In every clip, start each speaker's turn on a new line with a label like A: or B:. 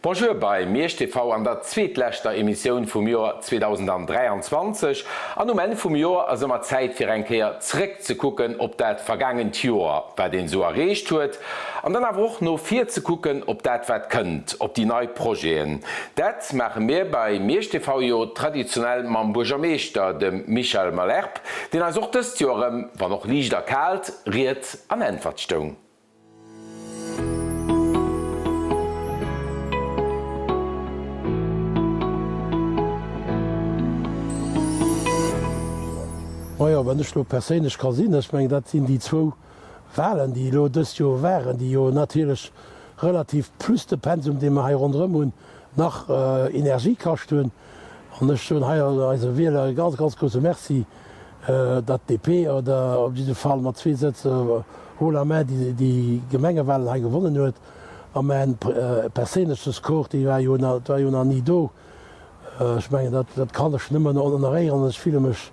A: Bonjour bei Miersch TV an der zweetleschter Emissioun vum Joer 2023. An um Enn vum Joer ass ëmmer Zäit fir eng Kéier zréck ze kucken op dat vergaangent Joer, wat een esou erreecht huet, an dann awer och no vir ze kucken op dat wat kënnt, op déi nei Projeten. Dat maache mir bei Miersch TV jo traditionell mam Buergermeeschter, dem Michel Malherbe, deen eis och dëst Joer erëm, wann och liicht erkaalt, Ried an Äntwert stoung.
B: Majo, wann ech elo perséinlech ka sinn, ech mengen, dat sinn déi zwou Wahlen, déi elo dëst Joer waren, déi jo natierlech relativ, plus de Pensum, dee mer hei ronderëm hunn, nach Energie kascht hunn. An ech soen hei eise Wieler e ganz, ganz grouse Merci, datt d'DP oder op jidde Fall mat zwee Sëtz haut la main déi Gemengewahlen hei gewonnen huet. A mäin perséinleche Score, dee war jo nach, war jo nach ni do. Ech mengen, dat, dat kann ech nëmmen honoréieren an ech fille mech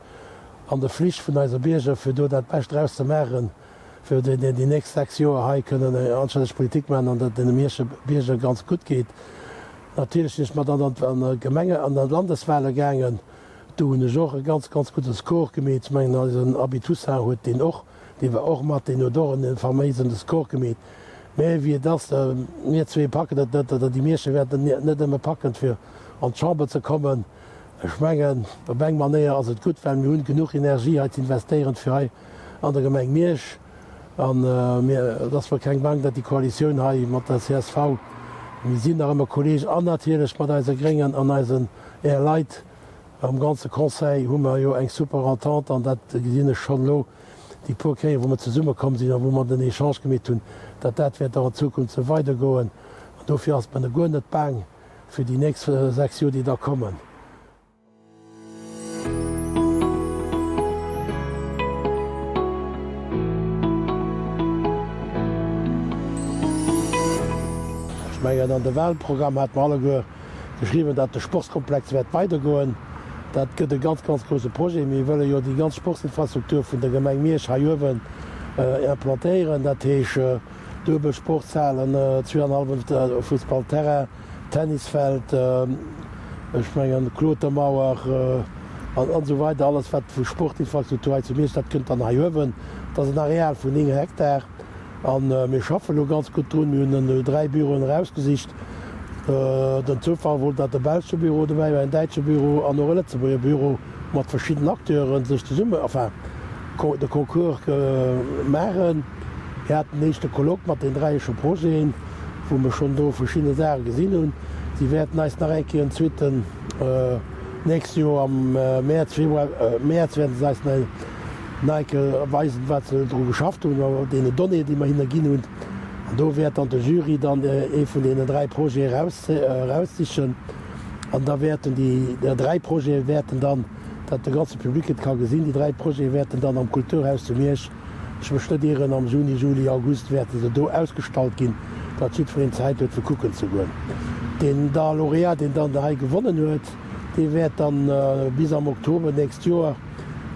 B: an der Flicht vun eise Bierger, fir do dat Bescht draus ze maachen, fir déi nächst 6 Joer hei kënnen anstänneg Politik maachen an datt et deene Mierscher Bierger ganz gutt geet. Natierlech sinn ech mat an an Gemenge an an Landeswahle gaangen. Do hunn ech och e ganz, ganz gudde Score gemeet. Ech mengen, eisen Abby Toussaint huet deen och, dee war och mat, deen huet och en faméisen Score gemeet. Mä wéi et ass, mir zwee packen et net, oder déi Mierscher wäerten et net nëmme packen, fir an d'Chamber ze kommen. Ech mengen, op eng Manéier ass et gutt, well mir hunn genuch Energie hei ze investéieren, fir hei an der Gemeng Miersch. An mir, et ass mer keng Bang, datt déi Koalitioun hei mat der csv, mir sinn nach ëmmer Kolleeg an natierlech mat eise Gréngen an eisen Är Leit am ganze Conseil hu mer jo eng super Entente an dat gesinn ech schonn elo déi puer Kéier wou mer zesummekomm sinn a wou mer den Echange gemeet hunn, datt dat wäert och an Zukunft esou weidergoen. An dofir ass mer guer net baang fir déi nächst 6 Joer déi da kommen. Ech mengen an de Wahlprogramm hate mer alleguer geschriwwen, datt de Sportskomplex wäert weidergoen. Dat gëtt e ganz, ganz grouse Projet. Mir wëlle jo déi ganz Sportsinfrastruktur vun der Gemeng Miersch hei uewen implantéieren, dat heesch duebel Sportshalen, zweeanhallwen Fussballterrain, Tennisfeld, ech mengen Klotermauer an esou weider, alles wat vu Sportinfrastruktur hei zu Miersch, dat kënnt dann hei uewen. Dat ass en Areal vun 9 Hektar. A mir schaffen elo ganz gutt drun. Mir hunn elo 3 Büroen erausgesicht. Den Zoufall wollt, datt e belsche Büro dobäi war, en däitsche Büro an och e Lëtzebuerger Büro mat verschidden Acteuren sech zesummen, enfin de Concours maachen. Mir haten en éischte Colloque mat den dräi scho Projeten, wou mir schonn do verschidde Saache gesinn hunn. Si wäerten eis nach eng Kéier en zweeten, d'nächst Joer am Mäerz, Februar, Mäerz wäerten se eis nach Nike weisen, wat se dru geschafft hunn a deene Donnéeën, déi mer hinne ginn hunn. An do wäert dann de Jury dann ee vun deenen 3 Projete eraussichen. An da wäerten déi 3 Projete wäerten dann, datt de ganze Public et ka gesinn, déi 3 Projete wäerten dann am Kulturhaus zu Miersch, ech mech net ieren, am Juni, Juli, August wäerte se do ausgestallt ginn, datt jiddwereen Zäit huet fir kucken ze goen. Deen da Lauréat, deen dann hei gewonnen huet, dee wäert dann bis am Oktober d'nächst Joer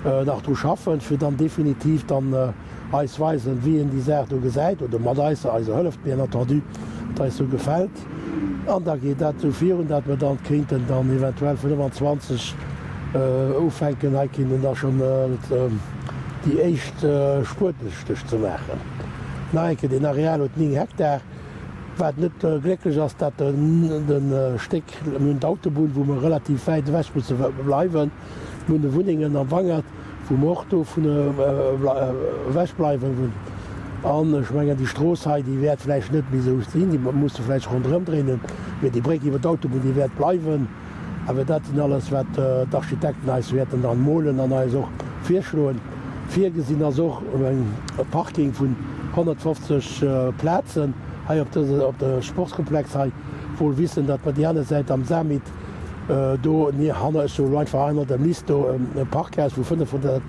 B: nach dru schaffen, fir dann definitiv dann eis weisen, wéi en déi Saach do gesäit, oder mat eis, eiser Hëllef bien entendu, et eis sou gefält. An da geet dat sou virun, dat mer dann kéinten dann eventuell 25 ufänken, hei kéinten da schonn déi éischt Spuetenstéch ze maachen. Nach eng Kéier, deen Areal huet 9 Hektar. Wat net glécklech ass, dat de Stéck, mir hunn d'Autobunn, wou mer relativ wäit ewech musse bleiwen. Mir hunn de Wunnengen am Wangert, wou mer och dovun ewech bleiwen. An ech mengen, déi Strooss hei, déi wäert vläicht net méi esou sinn, déi musse vläicht ronderëm dréinen, mee déi Bréck iwwer d'Autobunn, déi wäert bleiwen. Awer dat sinn alles, wat d'Architekten eis wäerten dann molen an eis och virschloen. Virgesinn ass och e Parking vun 150 Plazen hei op dëse, op de Sportskomplex hei, wuel wissend, datt mer déi aner Säit am Samit do, hanner, ech soe lo einfach hanner dem Lycée do e Parkhaus vu 500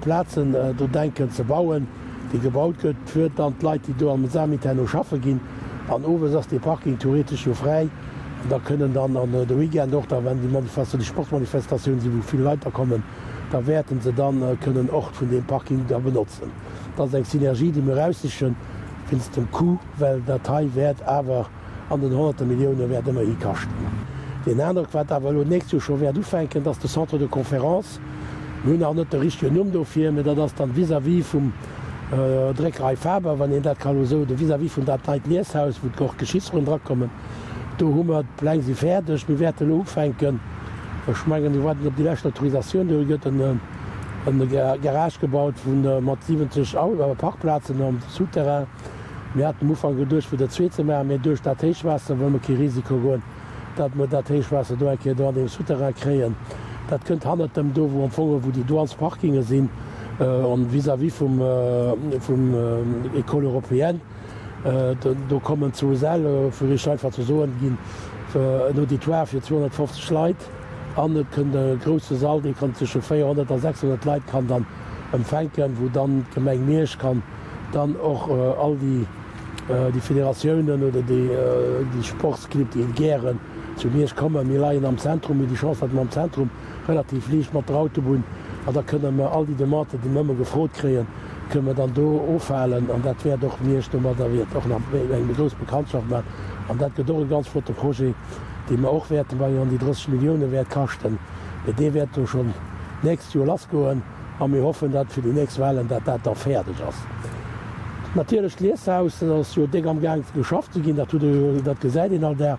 B: Plazen do denken ze bauen, dee gebaut gëtt fir dann d'Leit, déi do am Samit herno schaffe ginn. An owes ass dee Parking theoretesch jo fräi. An da kënnen dann an de Weekend och da, wenn déi Manifestatioun, déi Sportsmanifestatioun sinn, wou vill Leit da kommen, da wäerten se dann kënnen och vun deem Parking da benotzen. Dat ass eng Synergie, déi mir eraussichen, wéinst dem Coût, well dat hei wäert awer. an den honnerte Millioune wäert ëmmerhi kaschten. Deen anere, wat awer elo d'nächst Joer scho wäert ufänken, dat ass de Centre de conférences. Mir hunn nach net de richtegen Numm dofir, mä dat ass dann vis-à-vis vum Dréckerei Faber, wann een dat ka elo esou, de vis-à-vis vun dat neit Lieshaus, wou och d'Geschichtsrunn drakommen. Do hu mer, d'Pläng si fäerdeg, mir wäerten elo ufänken, ech mengen, mir waarden op déi lescht Autorisatioun, do gëtt en Garage gebaut vu mat 70 Parkplazen am Souterrain. Mir haten am Ufank geduecht, fir der zwee ze maachen, mä duerch dat Héichwaasser wëlle mer kee Risiko goen, datt mer dat Héichwaasser do eng Kéier do an deem Souterrain kréien. Dat kënnt hannert dem do, wou am Fong wou déi Douanesparkinge sinn, vis-à-vis vum vum École européenne. Do kommen zwou Säll, fir Iech einfach ze soen, ginn en Auditoire fir 250 Leit an et kënnt e grousse Sall, dee kann zwësche 400 a 600 Leit kann dann empfänken, wou dann d'Gemeng Miersch kann dann och all déi déi Federatiounen oder déi déi Sportsclibb, déi gären zu Miersch kommen. Mir leien am Zentrum, mir hu déi Chance, datt mer am Zentrum relativ liicht mat der Autobunn an da kënne mer all déi Demanden, déi mer ëmmer gefrot kréien, kënne mer dann do ofhalen an dat wäert och Miersch domadder wäert och nach eng grouss Bekanntschaft maachen an dat gëtt och e ganz flotte Projet, dee mer och wäerten bei an déi 30 Millioune wäert kaschten, mee dee wäert do schonn d'nächst Joer lassgoen. A mir hoffen, datt fir déi nächst Wahlen, datt dat da fäerdeg ass. Natierlech d'Lieshaus, dat ass jo déck amgaang geschafft ze ginn, dat hutt Der jo, dat gesäit een all Dag.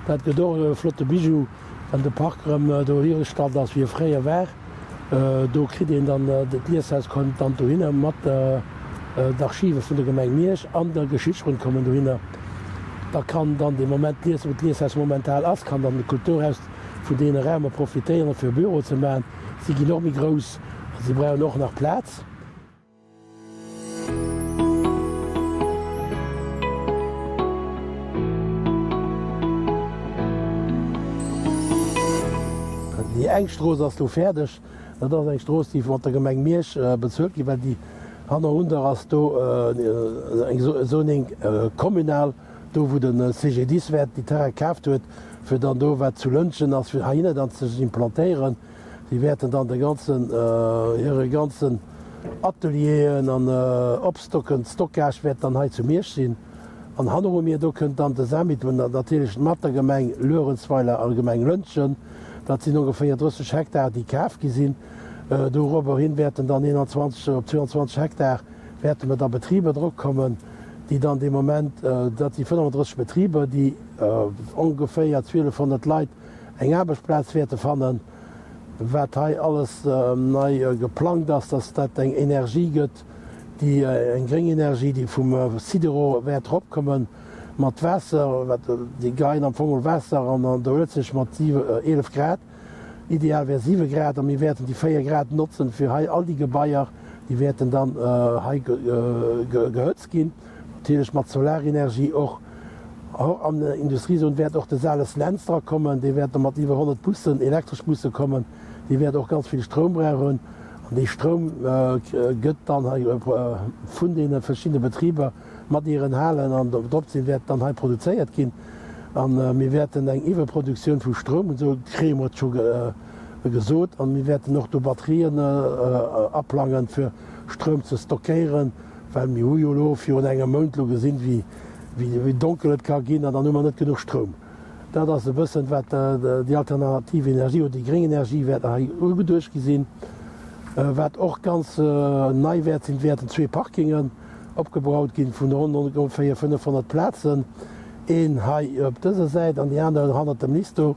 B: Dat gëtt och e flotte Bijou, wann de Park erëm do hiergestallt ass, wéi e fréier war. Do kritt een dann, d'Lieshaus kënnt dann dohinner mat d'Archive vun der Gemeng Miersch an der Geschichtsrunn kommen dohinner. Da kann dann dee Moment d'Lies, wou d'Lieshaus momental ass, kann dann d'Kulturhaus vun deene Raume profitéieren, fir e Büro ze maachen. Si ginn och méi grouss a si brauchen och nach Plaz. Déi eng Strooss ass lo fäerdeg. Dat ass eng Strooss, déi mat der Gemeng Miersch bezuelt ginn, well déi hannerunder ass do eng Zoning communal. Do wou de CGDIS wäert déi Terraine kaaft huet, fir dann do wat zu Lëntgen ass, fir heihinner dann ze sech implantéieren. Déi wäerten dann de ganzen, hire ganzen Atelieren an Opstocken, Stockage wäert dann hei zu Miersch sinn. An hanneru mir, do kënnt dann de Samit, natierlech mat der Gemeng Luerenzweiler a Gemeng Lëntgen. Dat sinn ongeféier 30 Hektar, déi kaf gi sinn. Dorobberhin wäerten dann 21 op 22 Hektar wäerte mer da Betriber drokommen, déi dann dee Moment, dat si 35 Betriber, déi ongeféier 1.200 Leit eng Aarbechtsplaz wäerte fannen. Wat hei alles nei geplangt ass, dass dat eng Energie gëtt, déi eng gréng Energie, déi vum Sidero wäert eropkommen, mat Waasser, wat déi geien am Fong Waasser an der Uelzecht mat 11 Grad. Ideal wär 7 Grad a mir wäerten déi 4 Grad notzen, fir hei all déi Gebaier, déi wäerten dann hei gehëtzt ginn, natierlech mat Solarenergie och. An der Industriezon wäert och de Sales Lentz dra kommen, dee wäert da mat iwwer 100 Bussen, elektresch Busse kommen, déi wäert och ganz vill Stroum brauchen. An dee Stroum gëtt dann hei vun deene verschiddene Betriber mat hiren Halen an drop sinn, wäert dann hei produzéiert ginn. A mir wäerten eng Iwwerproduktioun vu Stroum hunn, esou kréie mer et scho gesot. A mir wäerten och do Batterien aplangen, fir Stroum ze stockéieren, well mir hu jo elo virun engem Mount elo gesinn, wéi donkel et ka ginn an dann hu mer net genuch Stroum. Dat ass e bëssen, wat déi alternativ Energie oder déi gréng Energie wäert hei ugeduecht gi sinn. Wat och ganz nei wäert sinn, wäerten zwee Parkingen. Opgebaut ginn vun ronn ongeféier 500 Plazen, een hei op dëser Säit an déi aner hannert dem Listo.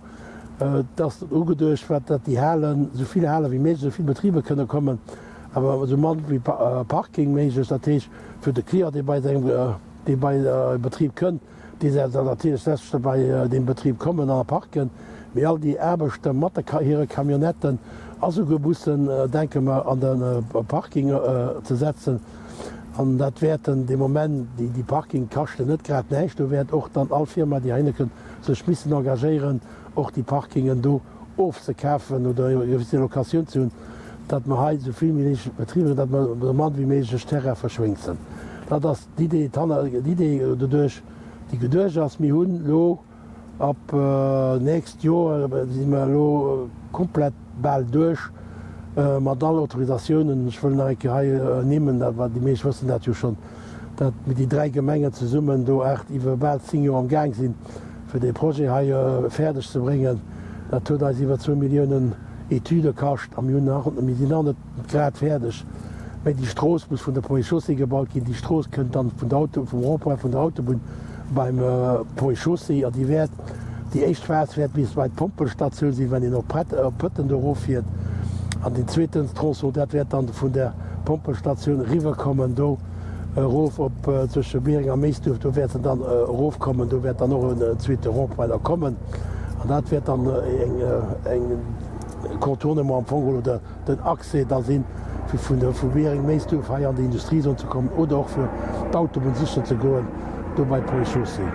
B: Et ass ugeduecht, wat dat déi Halen, esou vill Hale wéi méiglech, esou vill Betriber kënne kommen, awer esou mann wéi Parking méiglech. Dat heescht fir de Client, dee bei sengem, dee bei e Betrib kënnt, Déi sollen dann natierlech selbstverständlech bei deem Betrib kommen an parken, mee all déi Aarbechter mat hire Camionnetten a souguer Bussen, denke mer, an de Parking ze setzen. An dat wäerten dee Moment, déi Parking kaschten net grad näischt, do wäert och dann all Firma, déi heihinne kënnt, sech missen engagéieren, och déi Parkingen do ofzekafen oder eng gewisse Locatioun ze hunn, datt mer hei esou vill wéi méiglech Betriber hunn, datt mer esou mann wéi méiglech Terrain verschwéngsen. Dat ass d'Idee, d'Idee doduerch, déi geduecht ass. Mir hunn elo ab nächst Joer si mer elo komplett bal duerch mat all Autorisatiounen. Ech wëll nach eng Kéier hei ernimmen, dat war, déi meescht wëssen dat jo schonn. Dat mir déi 3 Gemengen zesummen do 8, iwwer bal 10 Joer am Gaang sinn, fir dee Projet hei fäerdeg ze bréngen, dat huet eis iwwer zwou Milliounen Etüde kascht a mir hunn nach, mir sinn nach net grad fäerdeg, mä déi Strooss muss vun der Ponts et Chaussées gebaut ginn. Déi Strooss kënnt dann vun der Auto, vum Rond-point vun der Autobunn beim Ponts et Chaussées a déi wäert, déi éischt Phas wäert bis bei d'Pompelstatioun sinn, wenn een op Prett, op Pëtten do eroffiert an deen zweeten Tronçon, dat wäert dann vun der Pompelstatioun eriwwerkommen do erof op zwësche Biereng a Méisduerf, do wäert se dann erofkommen, do wäert dann och en zweete Rond-point da kommen an dat wäert dann eng eng Contournement am Fong oder den Accès da sinn, fir vun der vu Biereng, Méisduerf hei an déi Industriezon ze kommen oder och fir d'Autobunn sichen ze goen do bei d'Ponts et Chaussées.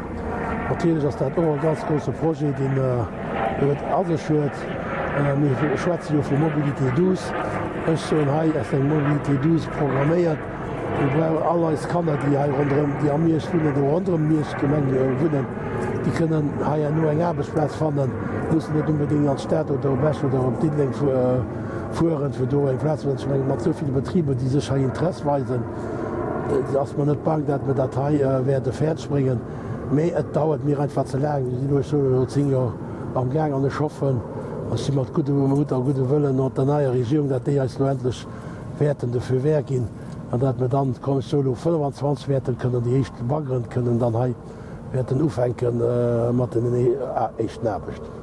B: Natierlech ass dat och e ganz grouse Projet, deen et a sech huet. Mir schwätze jo vu Mobilité douce. Ech soen, hei ass eng Mobilité douce programméiert. Mir brauchen all eis Kanner, déi hei ronderëm, déi am Miersch wunnen oder ronderëm Miersch Gemeng wunnen, déi kënnen hei herno eng Aarbechtsplaz fannen, mussen net unbedéngt an d'Stad oder op Esch oder op Diddeleng fueren, fir do eng Plaz ze fannen. Ech mengen, mat esou ville Betriber, déi sech hei Interesse weisen, ass mer net bang, dat mer dat hei wäerte fäerdeg bréngen. Mee et dauert mir einfach ze laang. Mir sinn elo, ech soen elo, 10 Joer am Gaang an ech hoffen, ech si mat guddem Mutt a gudde Wëllen mat der neier Regierung, dat déi eis elo endlech wäerten de Feu vert ginn an dat mer dann, komm ech soe elo 25, wäerten kënnen déi éischt Baggeren kënnen dann hei wäerten ufänke mat den éischten Aarbechten.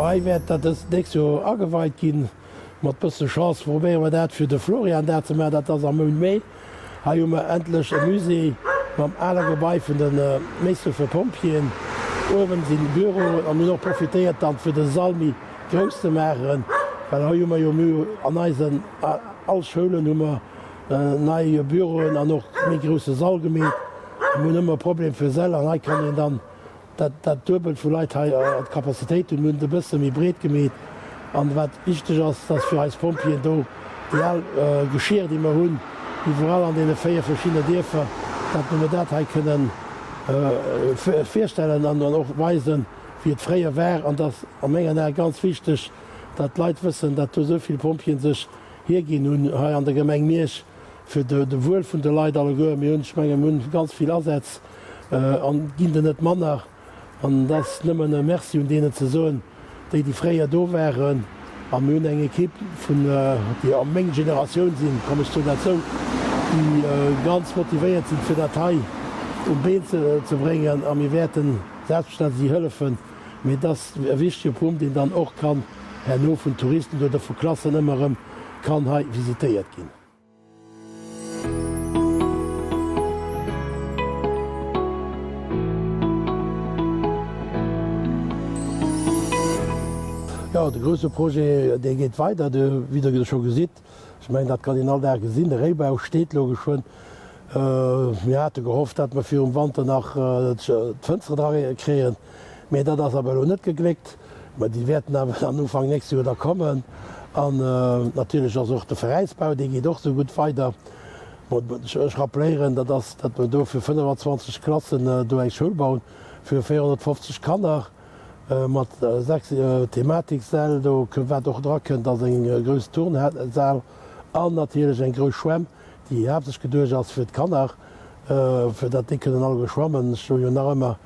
B: Hei wäert dat dëst nächst Joer ageweit ginn. Mat bësse Chance probéiere mer dat fir de Floriandag ze maachen, dat ass am Mount Mee. Hei hu mer endlech e Musée mam ale Gebai vun de Méisdorfer Pompjeeën. Uewen sinn Büroen a mir hunn och profitéiert dann fir de Sall méi grouss ze maachen, well hei hu mer jo mir an eisen all Schoulen hu mer nei Büroen an och méi grousse Sall gemeet. Mir hunn ëmmer e Problem fir Säll an hei kann een dann Dat dat Duebelt vu Leit hei an d'Capacitéit hunn, mir hunn et e bësse méi breet gemeet. An wat wichteg ass, dass fir eis Pompjeeën do déi al Geschir, déi mer hunn, iwwerall an deene 4 verschiddene Dierfer, dat mer dat hei kënnen virstellen an dann och weisen, wéi et fréier war. An dass a mengen Ae ganz wichteg, dat d'Leit wëssen, dat do esou vill Pompjeeën sech hierginn hunn hei an der Gemeng Miersch fir de Wuel vun de Leit alleguer. Mir hunn, ech mengen, mir hunn ganz vill Asätz an ginn der net manner. An et ass nëmmen e Merci un deenen ze soen, déi, déi fréier do waren. A mir hunn eng Ekipp vun, déi a meng Generatioun sinn, komm ech soen dat esou, déi ganz motivéiert sinn, fir dat hei um Been ze bréngen. A mir wäerten selbstverständlech si hëllefen. Mee et ass e wichtege Punkt, deen dann och kann herno vun Touristen oder vu Klassen ëmmer erëm kann hei visitéiert ginn. Jo, de grousse Projet, dee geet weider, de, wéi Der scho gesitt. Ech mengen, dat kann een all Dag gesinn. De Réibau steet elo geschwënn. Mir hate gehofft, datt mer virum Wanter nach d'Fënstere dra kréien, mä dat ass awer elo net gegléckt. Mä déi wäerten awer dann Ufank nächst Joer da kommen. An natierlech ass och de Veräinsbau, dee geet och esou gutt weider. Bon, ech rappeléieren, dat ass, datt mer do fir 25 Klassen do eng Schoul bauen, fir 450 Kanner mat 6 Thematiksäll. Do, wat och drakënnt, ass eng grouss Turnhal an natierlech eng grouss Schwämm, déi haaptsächlech geduecht ass fir d'Kanner, fir datt déi kënnen alleguer schwammen. Ech soe jo nach ëmmer,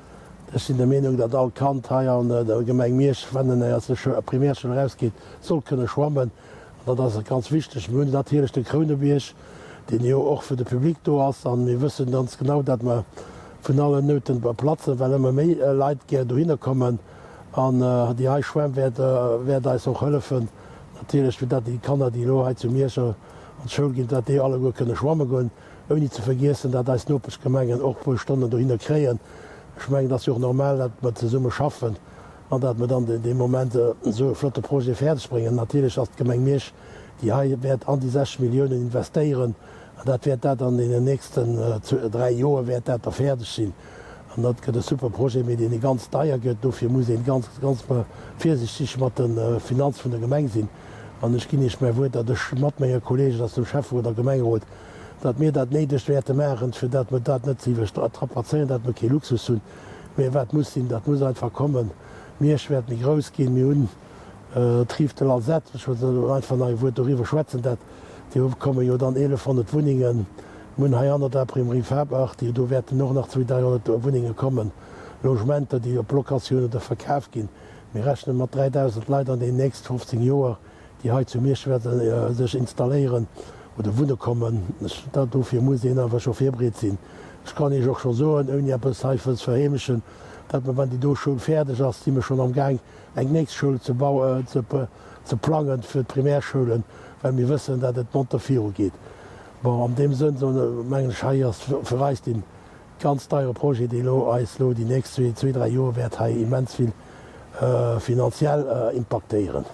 B: Ech sinn der Meenung, datt all Kand hei an der Gemeng Miersch, wann en aus der Primärschoul erausgeet, soll kënne schwammen. An dat ass ganz wichteg. Mir hunn natierlech de Krounebierg, deen jo och fir de Public do ass. A mir wëssen ganz genau, datt mer vun allen Nouten platzen, well ëmmer méi Leit gär dohinner kommen. An déi hei Schwämm wäert wäert eis och hëllefen, natierlech, fir datt déi Kanner, déi elo hei zu Miersch an d'Schoul ginn, datt déi alleguer kënne schwamme goen. Ouni ze vergiessen, datt eis Nopeschgemengen och e puer Stonnen dohinner kréien. Ech mengen, et ass jo och normal, datt mer zesumme schaffen an datt mer dann dee Moment esou e flotte Projet fäerdeg bréngen. Natierlech ass d'Gemeng Miersch, déi hei wäert an déi 60 Milliounen investéieren, an dat wäert dat an deenen nächsten dräi Joer wäert dat da fäerdeg sinn. An dat gëtt e super Projet, mee deen e ganz deier gëtt. Dofir muss ee ganz, ganz virsichtig mat de Finanze vun der Gemeng sinn. An ech ginn Iech mäi Wuert, datt ech mat menge Kollegen aus dem Schäfferot a Gemengerot, datt mir dat Néidegt wäerte maachen, fir datt mer dat net ze iwwerstrapazéieren, datt mer kee Luxus hunn, mä wat muss sinn, dat muss einfach kommen. Miersch wäert méi grouss ginn. Mir hunn d'Rive de l'Alzette, ech wëll elo einfach nach ee Wuert doriwwer schwätzen, dat do komme jo dann 1.100 Wunnengen. Mir hunn hei hanner der Imprimerie Faber, déi do wäerten och nach 200, 300 Wunnenge kommen, Logementer, déi op Locatioun oder verkaf ginn. Mir rechne mat 3.000 Leit an den nächst 15 Joer, déi hei zu Miersch wäerte sech installéieren oder wunne kommen. Dofir muss een awer scho virbereet sinn. Ech kann Iech och scho soen, ouni eppes hei wëll ze verheemlechen, datt mer, wann déi do Schoul fäerdeg ass, si mer schonn am Gaang, eng nächst Schoul ze bauen, ze plangen fir d'Primärschoulen, well mir wëssen, datt et monter virugeet. Bon, an deem Sënn, mengen ech, hei ass fir eis dee ganz deiere Projet, dee lo eis lo déi nächst zwee, dräi Joer wäert hei immens vill finanziell impaktéieren.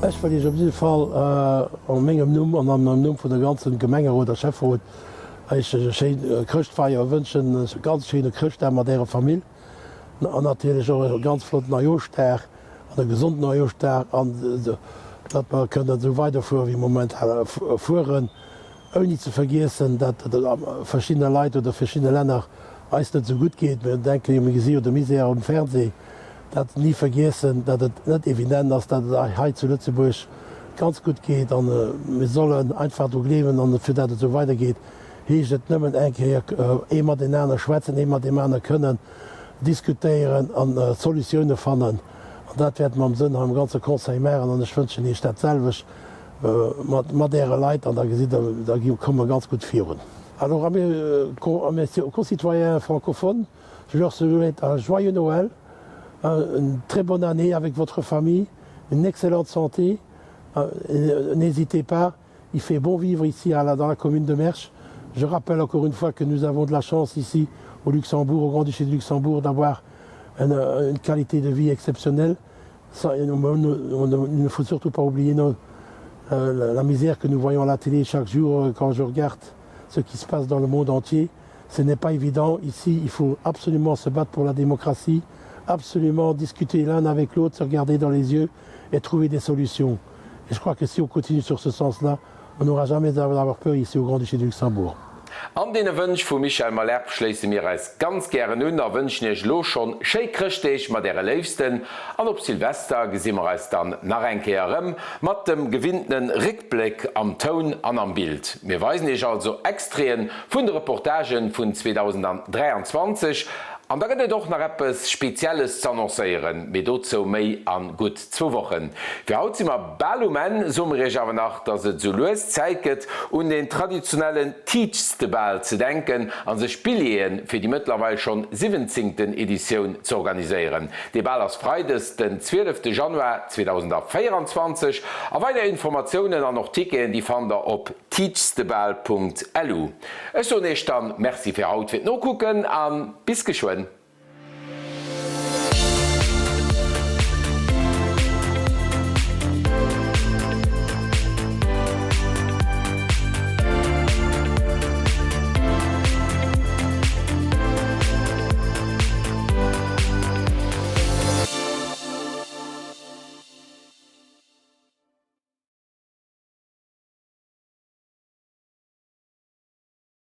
B: Ech wëll Iech op jidde Fall a mengem Numm an am Numm vun der ganzen Gemengerot a Schäfferot Iech e schéin Chrëschtfeier wënschen, e ganz schéine Chrëschtdag mat Ärer Famill an natierlech och e ganz flotten Neijooschdag an e gesonden Neijooschdag an datt mer kënnen esou weiderfuere wéi mer momentan fueren. Ouni ze vergiessen, datt et a verschiddene Leit oder verschiddene Länner eis net esou gutt geet. Mir denken jo, mir gesi jo de Misär um Fernseh. Dat ni vergiessen, datt et net evident ass, datt et hei zu Lëtzebuerg ganz gutt geet. A mir sollen einfach dru gleewen. An fir datt et esou weidergeet, heescht et nëmmen eng Kéier ee mat een aner schwätzen, ee mat deem aner kënnen diskutéieren an Solutioune fannen. An dat wäerte mer am Sënn hei am ganze Conseil maachen. An ech wënschen Iech dat selwecht. Mat Äre Leit an da gesitt Der, da komme mer ganz gutt virun. Alors à mes, à mes concitoyens francophones, je leur souhaite un joyeux Noël, une très bonne année avec votre famille, une excellente santé. N'hésitez pas, il fait bon vivre ici à la, dans la commune de Mersch. Je rappelle encore une fois que nous avons de la chance ici au Luxembourg, au Grand-Duché de Luxembourg, d'avoir une, une qualité de vie exceptionnelle. Ça, il ne faut surtout pas oublier nos, euh, la misère que nous voyons à la télé chaque jour euh, quand je regarde ce qui se passe dans le monde entier. Ce n'est pas évident. Ici, il faut absolument se battre pour la démocratie, absolument discuter l'un avec l'autre, se regarder dans les yeux et trouver des solutions. Et je crois que si on continue sur ce sens-là, on n'aura jamais à avoir peur ici au Grand-Duché du Luxembourg.
A: An deene Wënsch vum Michel Malherbe schléisse mir eis ganz gären un a wënschen iech elo schonn schéi Chrëschtdeeg mat äre Léifsten an op Silvester gesi mer eis dann nach eng Kéier erëm mat dem gewinntene Réckbléck am Toun an am Bild. Mir weisen iech also Extraiten vun de Reportagen vun 2023 an da gëtt et och nach eppes Spezielles z'annoncéieren, mee dozou méi a gutt Zwou Wochen. Fir haut si mer bal um Enn, soe mer iech awer nach, dass et sou lues Zäit gëtt, un den traditionellen Tiitjsdebal ze denken a sech Billjeeë fir déi mëttlerweil schonn siwwenzéngten Editioun ze organiséieren. Dee Bal ass freides den zwielefte Januar 2024 a weider Informatiounen an och Ticketen, déi fannt der op tiitjsdebal.lu. Ech soen iech dann Merci fir haut fir d'Nokucken a bis geschwënn.